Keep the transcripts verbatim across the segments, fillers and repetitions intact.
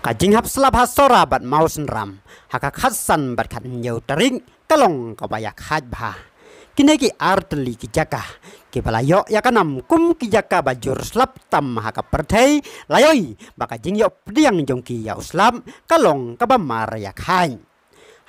Ka jinghap slap ha Sohra bad Mawsynram ha ka khatsan bad khathynñiew tarik ka long kaba ïakhaid bha. Kine ki artylli ki jaka kiba la ïoh ïa ka nam kum ki jaka ba jur slap tam ha ka pyrthei la ïohi ba ka jingïoh pdiang jong ki ïa u slap ka long kaba mar ïakhaid.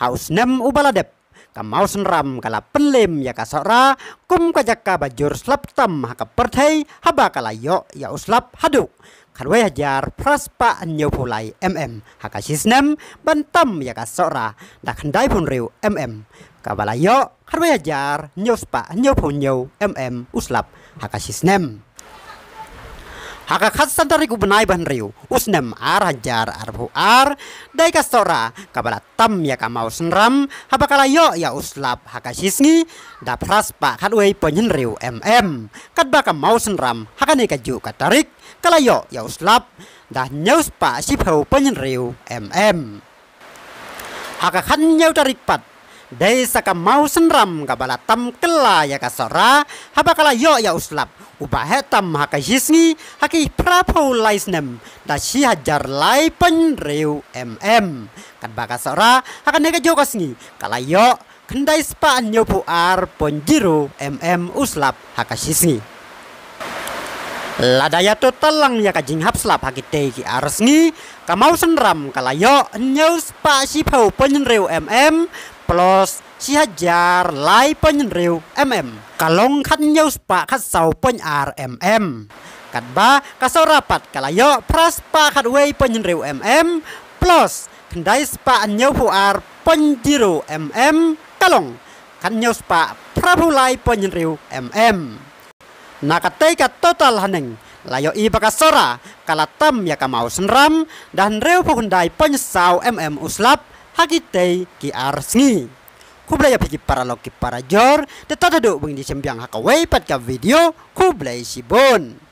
Ha u snem uba la dep, ka Mawsynram ka la pynlem ïa ka Sohra kum ka jaka ba jur slap tam ha ka pyrthei haba ka la ïoh ïa u slap haduh khatwei hajar phra spah hynñiewphew lai mm ha ka shi snem, ban tam ïa ka Sohra da khyndaiphew hynriew mm, kaba la ïoh khatwei hajar hynñiew spah hynñiewphew hynñiew mm u slap ha ka shi snem. Ha ka khatsan tarik u bnai ba hynriew u snem ar hajar arphew ar, dei ka Sohra kaba la tam ïa ka Mawsynram haba ka la ïoh ïa u slap ha ka shi sngi da phra spah khatwei point hynriew mm, katba ka Mawsynram ha kane kajuh ka tarik ka la ïoh ïa u slap da hynñiew spah shiphew point hynriew mm. Ha ka khathynñiew tarik pat, dei sa ka Mawsynram kaba la tam kylla ïa ka Sohra haba ka la ïoh ïa u slap uba heh tam ha ka shi sngi ha ki phraphew lai snem da shi hajar lai point hynriew mm, katba ka Sohra ha kane kajuh ka sngi ka la ïoh khyndai spah hynñiewphew ar point zero mm u slap ha ka shi sngi. Lada ïa total lang ïa ka jinghap slap ha kitei ki ar sngi, ka Mawsynram ka la ïoh hynñiew spah shiphew point hynriew mm plus shi hajar lai point hynriew mm, ka long khathynñiew spah khatsaw point ar mm. Katba ka Sohra pat ka la ïoh phra spah khatwei point hynriew mm plus khyndai spah hynñiewphew ar point zero mm, ka long khathynñiew spah phraphew lai point hynriew mm. Na katei ka total haneng, la ïohi ba ka Sohra ka la tam ïa ka Mawsynram da hynriewphew khyndai point saw mm u slap ha kitei ki ar sngi. Khublei ïa phi ki paralok ki parajor, te tad haduh ba ngin ïa shim biang ha kawei pat ka video, khublei shibun.